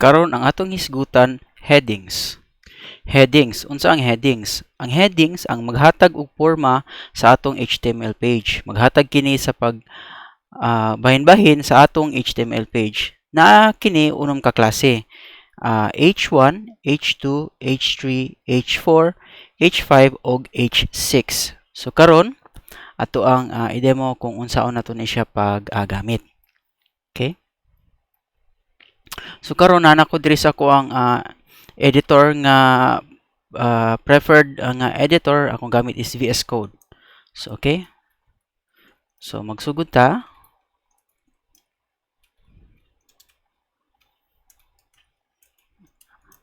Karon ang atong hisgutan, headings. Headings, unsa ang headings? Ang headings ang maghatag og porma sa atong HTML page. Maghatag kini sa pag bahin-bahin sa atong HTML page. Naa kini unom ka klase. H1, H2, H3, H4, H5 ug H6. So karon ato ang i-demo kung unsaon nato ni siya pag gamit. Okay? So karon naa ko diri sa ako ang editor nga preferred nga editor akong gamit is VS Code. So okay. So magsugod ta.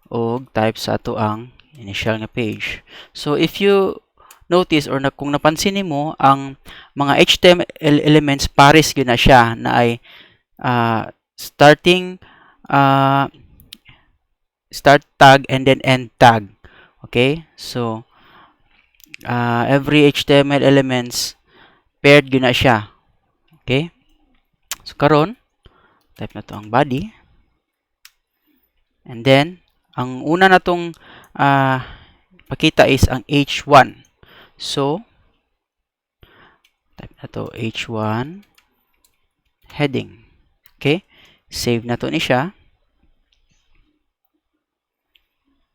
Og type sa ato ang initial nga page. So if you notice or na, kung napansin nimo ang mga HTML elements, pares gyud na siya na ay starting start tag and then end tag. Okay? So every HTML elements paired gyud na siya. Okay? So karon type na to ang body. And then ang una natong pakita is ang H1. So type na to H1 heading. Okay? Save na to ni siya.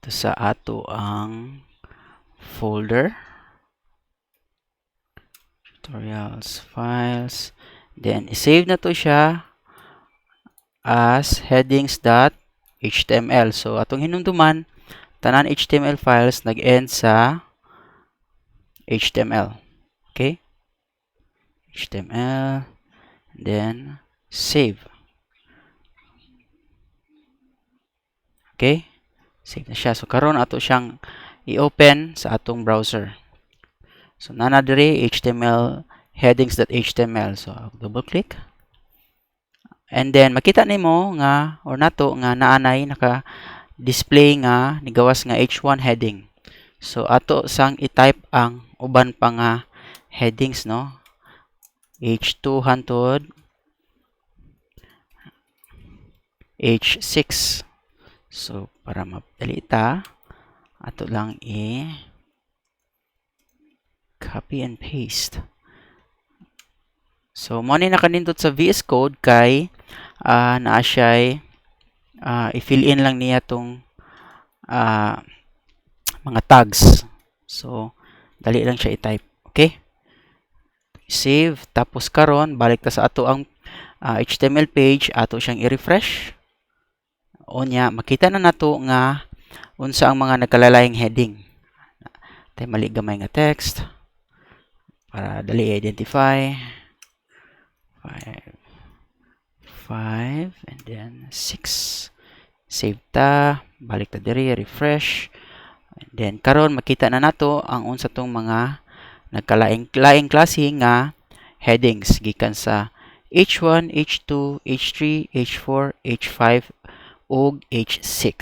Ito sa ato ang folder. Tutorials, files. Then, i-save na to siya as headings.html. So, atong hinumduman, tanan HTML files nag-end sa HTML. Okay? HTML. Then, save. Okay? Save na siya. So, karon ato siyang i-open sa atong browser. So, nana diri HTML headings.html. So, double click. And then, makita nimo nga or nato nga naanay naka-display nga nigawas nga H1 heading. So, ato sang i-type ang uban pa nga headings, no? H2 hantod H6. So, para madali ta, ato lang i-copy and paste. So, mo ni nakanindot sa VS Code kay naa siya'y i-fill in lang niya tong mga tags. So, dali lang siya i-type. Okay? Save. Tapos karon balik ta sa ato ang HTML page, ato siyang i-refresh. O niya, makita na nato nga unsa ang mga nagkalalayang heading. Tay mali gamay nga text para dali i-identify. 5, 5 and then 6. Save ta, balik ta diri, refresh. And then karon makita na nato ang unsa tong mga nagkalaing laing klase nga headings gikan sa H1, H2, H3, H4, H5 ug H6.